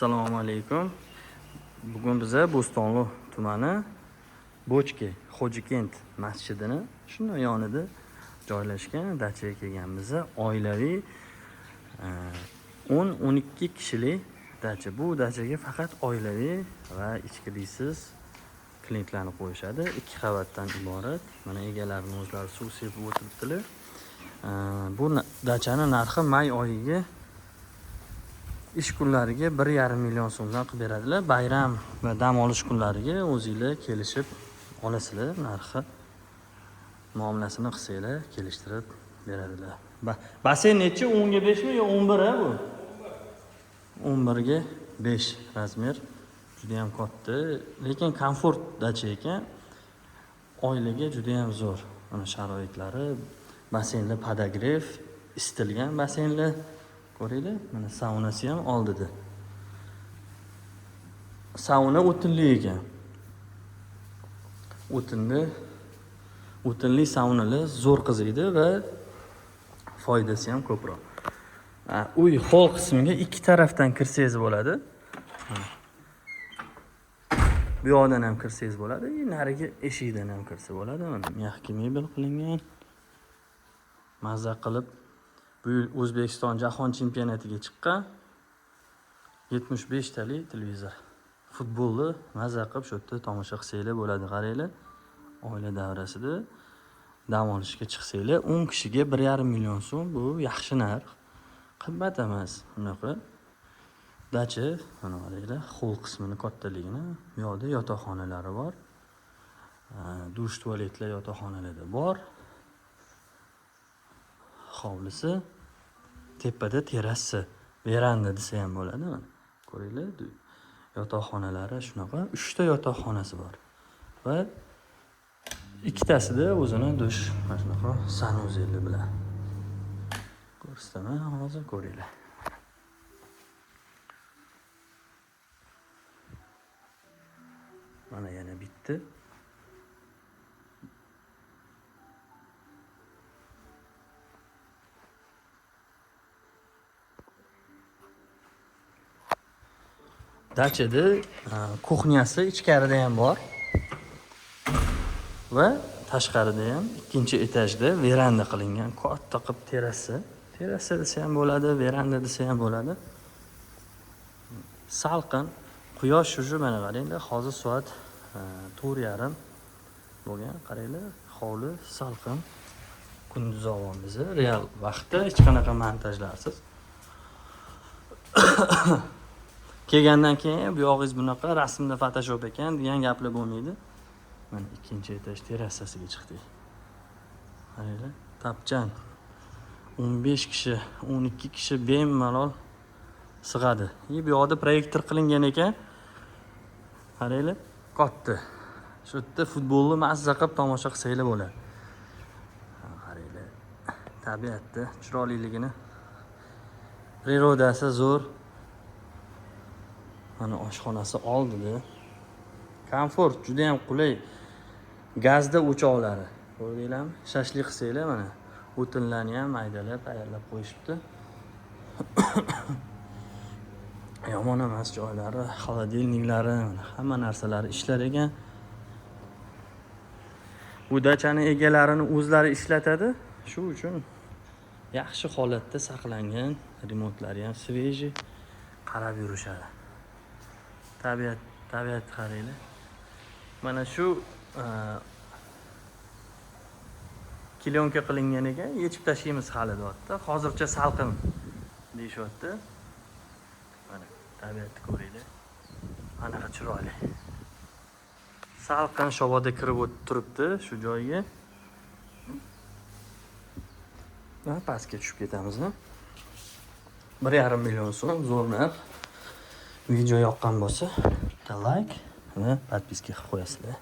Assalomu alaykum. Bugun biza Bo'stonli tumani Bochki Xo'jakent masjidini shuni yonida joylashgan dachaga kelganmiz. Oilaviy 10-12 kishilik dacha. Bu dachaga faqat oilaviy va ichkilisiz klientlarni qo'yishadi. 2 qavatdan iborat. Mana egalarini o'zlari suv sepib o'tiribdilar. Bu dachani narxi may oyiga ish kunlariga 1,5 million so'mdan qilib beradilar. Bayram va dam olish kunlariga o'zinglar kelishib olasizlar, narxi muomalasini qilsanglar kelishtirib beradilar. Basseyn nechi? 10 ga 5 mi yo 11 ha bu? 11 ga 5 razmer. Juda ham katta, lekin komfort dacha ekan. Oilaga juda ham zo'r. Mana sharoitlari, basseynlar podogrev, isitilgan basseynlar. Ko'ringlar, mana saunasi ham oldida. Sauna o'tinli ekan. O'tinli saunalar zo'r qiziydi va foydasi ham ko'proq. Uy hol qismiga ikki tarafdan kirsangiz bo'ladi. Bu yoqdan ham kirsangiz bo'ladi, narigi eshikdan ham kirsa bo'ladi. Mana mягкий mebel qilingan. Mazza qilib bu yil O'zbekiston jahon chempionatiga chiqqan 75 talik televizor. Futbolni mazza qilib shu yerda tomosha qilsanglar bo'ladi. Qaranglar, oila davrasida dam olishga chiqsanglar 10 kishiga 1,5 million so'm, bu yaxshi narx. Qimmat emas unaqa. Dacha, mana qaranglar, hol qismini kattaligini, bu yoqda yotoqxonalari bor. Dush, tualetlar yotoqxonalarda bor. Hovlisi, tepada terrasa, veranda desa ham bo'ladi mana. Ko'ringlar, yotoqxonalari shunaqa, 3 ta yotoqxonasi bor. Va ikkitasida o'zini dush, mana shunaqa sanuzeli bilan. Ko'rsataman hozir, ko'ringlar. Mana yana bitta. Dachada kuxnyasi ichkarida ham bor va tashqarida ham ikkinchi etajda veranda qilingan, katta qilib terrasa. Terrasa desa ham bo'ladi, veranda desa ham bo'ladi. Salqin, quyosh уже mana qaranglar, hozir soat 4:30 bo'lgan. Qaranglar, hovli salqin. Kunduz olyapmiz, real vaqtda, hech qanaqa montajlarsiz. Kelgandan keyin bu yog'ingiz bunaqa rasmda Photoshop ekan degan gaplar bo'lmaydi. Mana ikkinchi etaj terrasasiga chiqdik. Qaranglar, tapchan. 15 kishi, 12 kishi bemalol sig'adi. Bu yoqda proyektor qilingan ekan. Qaranglar, katta. Shu yerda futbolni mazza qilib tomosha qilsanglar bo'ladi. Qaranglar, tabiatni chiroyliligini. Prirodasi zo'r. Mana oshxonasi oldida. Komfort juda ham qulay. Gazda o'choqlari. Ko'rdinglarmi? Shashlik qilsanglar mana o'tinlarni ham maydalab tayyorlab qo'yishibdi. Yomon emas joylari, xolodilniklari, mana hamma narsalari ishlar ekan. Bu dachani egalarini o'zlari ishlatadi. Shu uchun yaxshi holatda saqlangan, remontlari ham svejiy, qarab yurishadi. Tabiat qaranglar. Mana shu klyonka qilingan ekan, yechib tashlaymiz hali deyapti. Hozircha salqin deyishyapti. Mana tabiatni ko'ringlar. Anaqa chiroyli. Salqin shovoda kirib o'tib turibdi shu joyga. Ha, pastga tushib ketamiz, ha? 1,5 million so'm zo'r narx. Video yoqqan bo'lsa, bitta like va podpiska qilib qo'yasizlar.